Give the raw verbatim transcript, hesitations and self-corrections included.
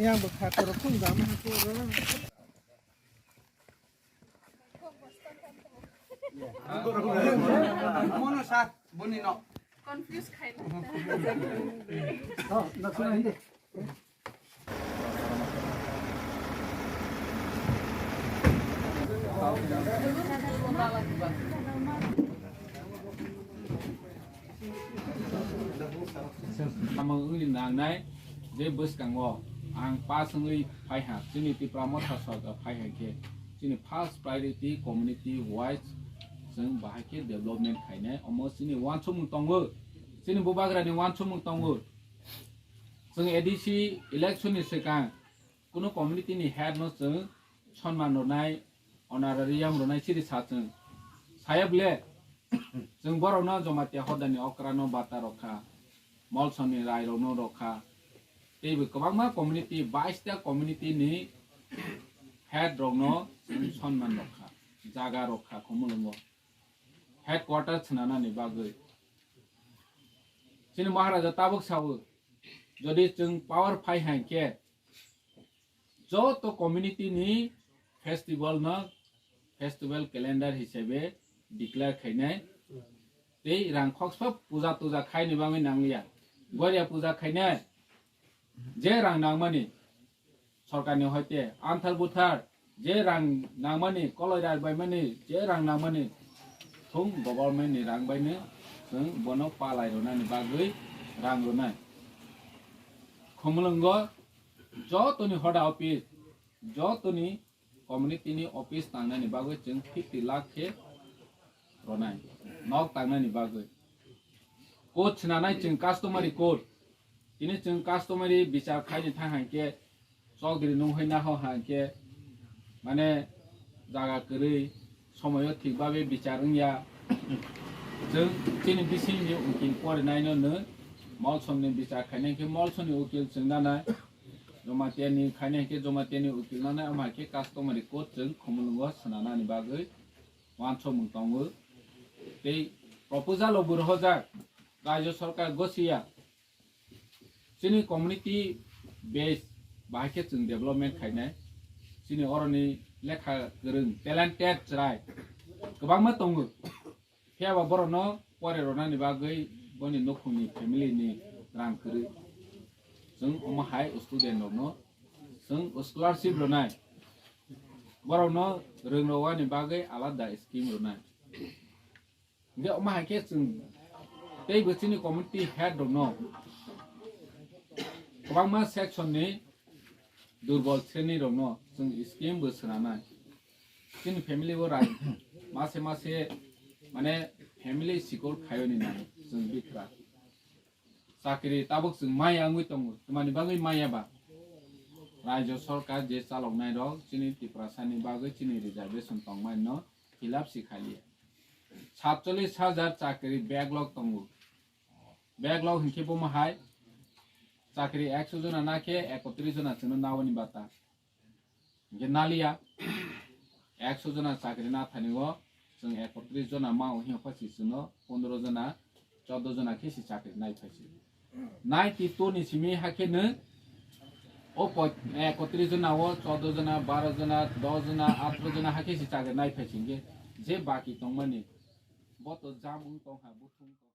Yang bo kha toro khum jama ha toro. Mono sat boni no. Confuse khai na. Oh, na suna hindi. Tamo wngwi nangnai je bwskango ang pass wngwi phaiha, chini Tipra Motha sorkar phaiha khe chini first priority community wise chwng bahai khe development khainai, omo chini uansukmung tongo, chini bubagrani uansukmung tongo. Chwng A D C election ni swkang kuno community ni head no chwng sonman rwnai, honorarium rwnai siri sa chwng. Saya ble, chwng borok no Jamatia hoda ni okra no bata rokha, Molson ni rai rok no rokha, tei bo kwbangma community, bais ta community ni head rok no chwng sonman rokha, jaga rokha Khumulwngo headquarter swnanani bagwi. Chini Maharaja tabuk sawo, jodi chwng power phai hai khe, joto community ni festival no festival calendar hisabe declare khainai, tei rang khoksa puja tuja khaini bagwi nangliya, goria puja khainai, je rang nangmani sorkar ni hoite anthar buthar je rang nangmani, koloi rai baimani je rang nangmani, thung government ni rang baino chwng bono palai rwnani bagwi rang rwnai. Khumulwngo jotoni hoda office, jotoni community ni office tangnani bagwi chwng fifty lakh khe rwnai, nok tangnani bagwi. Court swnanai chwng customary court. Tini chwng customary bichar khaini thang hai khe chokdri nung hai naho hai khe mane jaga kwrwi somoyo thik babe bichar wngya. Chwng chini bisingni ukil porinaino no Molsomni bichar khainai khe Molsomni ukil chwng nanai, Jamatia ni khainai khe Jamatia ni ukil nanai, ama khe customary court chwng Khumulwngo swnanani bagwi uansukmung tongo. Tei proposal o bo rohorjak, Rajya Sarkar gosiya chini community base bahai khe chwng development khainai. Chini oroni lekha kwrwng, talented chwrai kwbangma tongo. Phiya ba borokno pore rwnani bagwi boni nukhungni family ni rang kwrwi. Chwng omo hai student rokno chwng scholarship rwnai. Borokno rwngrwani bagwi alada scheme rwnai. Hingke omo hai khe chwng tei bo chini community head rokno kwbangma section ni durbol sreni rokno chwng scheme bo swnamnai. Chini family o rai mase mase mane family sikol khayoni nai chwng bikra. Chakri tabuk chwng maya wngwi tongo, tamani bagwi maya ba? Rajya Sarkar je chaloknai rok chini Tiprasa ni bagwi chini reservation tongmani no fill up si khaliya. Satchollis hajar chakri backlog tongo. Backlog hinkhe bomo hai chakri ekso jona na khe ekotris jona chwngno naoni bata. Hinkhe naliya ekso jona chakri na thani o chwng ekotris jona ma o hinkhe si chwngno pondro jona, chordo jona khe si chakri nai phai si. Ninety two ni simi hakhe no o po-, ekotris jona o chordo jona, baro jona, dos jona, atro jona hakhe si chakri nai phai si hinkhe je baki tongmani bo to jam wng tong ha, buthung tong.